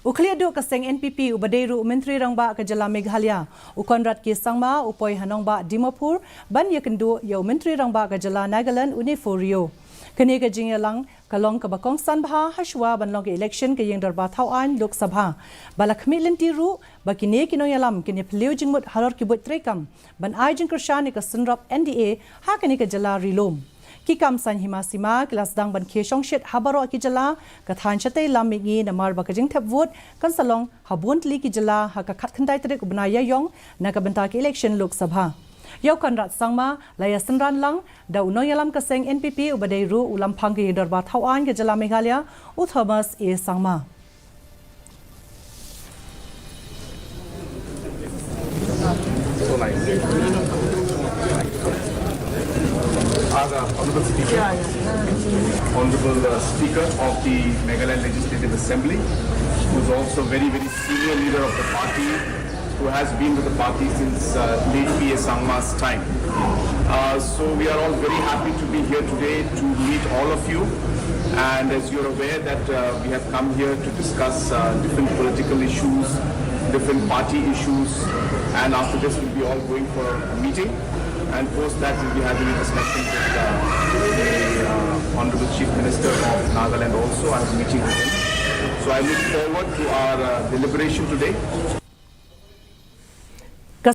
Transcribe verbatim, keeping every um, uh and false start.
U khlieh duh ka seng N P P uba dei ruh u Myntri Rangbah ka jylla Meghalaya, u Conrad K Sangma, u poi ha nongbah Dimapur ban ïakynduh ïa u Myntri Rangbah ka jylla Nagaland, u Neiphiu Rio. Kane ka jingïalang ka long kaba kongsan bha hashwa ban long ka election ka ïing dorbar thaw aiñ Lok Sabha, ba la khmih lynti ruh ba kine ki nongïalam kin ïa phylliew jingmut halor ki buit treikam ban ai jingkyrshan ïa ka synrop N D A ha kane ka jylla ri lum. Ki kam saiñ hima sima ki la sdang ban khie shongshit ha baroh ki jylla, ka thaiñ shatei lam mihngi, namar ba ka jingthep vote kan sa long ha bun tylli ki jylla ha ka khatkhyndai tarik u bnai Ïaïong na ka bynta ka election Lok Sabha. Ïa u Conrad Sangma la ïasynran lang da u nongïalam ka seng N P P uba dei ruh u lamphang ka ïing dorbar thaw aiñ ka jylla Meghalaya, u Thomas A Sangma. Our, uh, Honorable Speaker, Honorable, uh, Speaker of the Meghalaya Legislative Assembly, who's also very, very senior leader of the party, who has been with the party since, uh, late P A Sangma's time. Uh, so we are all very happy to be here today to meet all of you. And as you're aware that, uh, we have come here to discuss, uh, different political issues, different party issues, and after this we'll be all going for a meeting. And post that we'll be having a discussion with, uh, the, uh, Honorable Chief Minister of Nagaland also. I have a meeting with him. So I look forward to our, uh, deliberation today.